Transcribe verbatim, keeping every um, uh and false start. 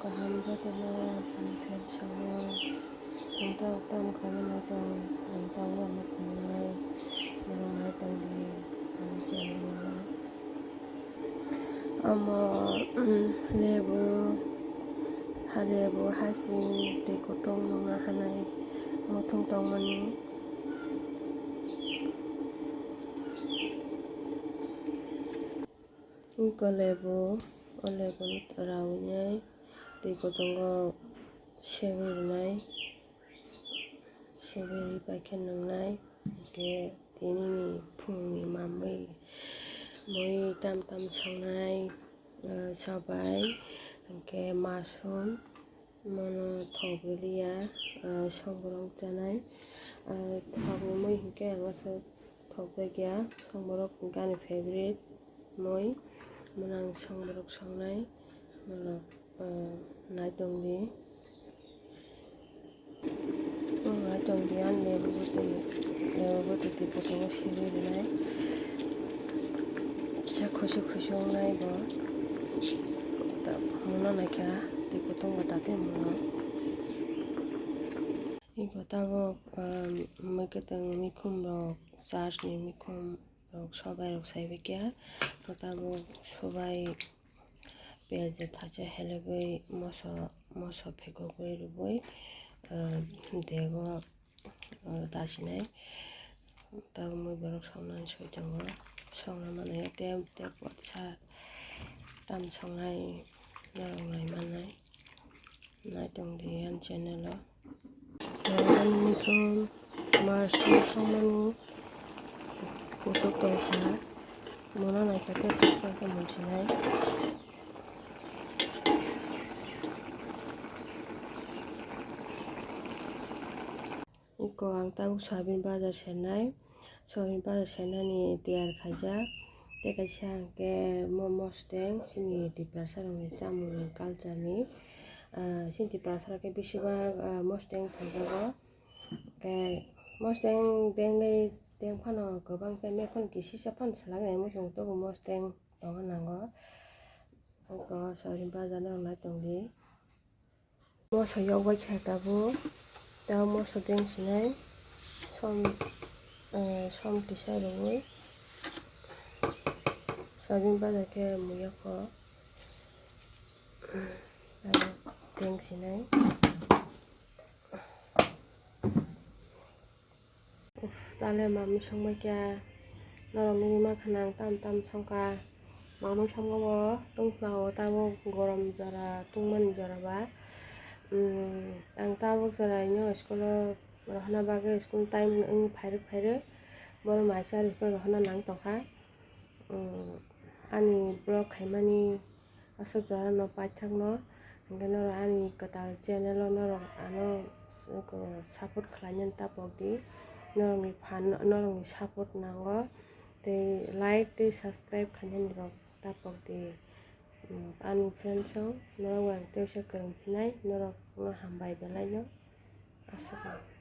Kaham jotono, ang khe sabo, ang tong tong khaina tong, ang tong wano khainai, norok nai tong di, ang channel o. Omo, mm, lebu, ha lebu, hasing, twi kutung nungna hanai, muthung tongmani. Iko lebu, o lebu rawi nai, twi kutungo segwi rwnai, segwi ri pai khe nwngnai, hinkhe tini ni phungni mamwi mui tam tam songnai, ah, chabai, hinkhe masum, mono thok rwliya, ah, songborok chanai, ah, thokni mui hinkhe ang aswk thokjakya, songborok hinkhe ani favorite mui, mono ang songborok songnai, norok, ah, nai tongdi. Ang nai tongdi, ani lebu bwtwi, lebu bwtwi twi kutungo segwi rwnai. Kisa khusu khusu wngnai bo. Ta-, mungno naikha, twi kutung bo tate mungno. Iko tabuk, um, mui kwtwng mikhum rok, church ni mikhum rok, sobai rok saibai kha. Iko tabuk sobai piyaj thacha helebwi moso, moso phekogwi rwbwi, ah, dego, ah, dasinai. Tabuk mui borok songnani soi tongo. Songna manya tei, tei bwsa tam songnai norok nai mannai. Nai tongdi ani channel o. Ani muchung masung songmani kuchuk tongkha. Mono naikha khe subscribe khe munsinai. Iko ang tabuk soyabin bajar sernai, soyabin bajar sernani tiyar khaijak. Tei kaisa hwnkhe mo-, mosteng chini Tiprasa rokni chamung culture ni, ah, chini Tiprasa rok khe besibak, ah, mosteng thangjago. Hwnkhe mosteng bengwi teng phano kwbang chai, mephan kisisa phano swlaiwi mosong togo mosteng tongo nango. Oko soyabin bajar no nai tongdi. Moso yok bai khe tabuk, tabuk moso deng sinai som, eh, som kisa rwui soyabin bajar khe muya kho, tabuk deng sinai. Uff, tale mamwi songbai kha, norok nugwi mankha nang tam tam songkha. Mamwi songma bo tungphla o tabuk gorom jora tungmani jora ba. Umm, ang tabuk jora ino school o rohorna bagwi school time wngwi phairwk phairwk borok maisa rwkhe rohorna nang tongkha. Umm, ani vlog khaimani aswk jora no paithak no, hwnkhe norok ani kwtal channel o norok ano support khlainani tapok di, norokni fan, norokni support nango, tei like tei subscribe khainani rok tapok di. Umm, ani friends rok norok bai ang teisa kwrwng phinai, norok no hambai belai no aswk.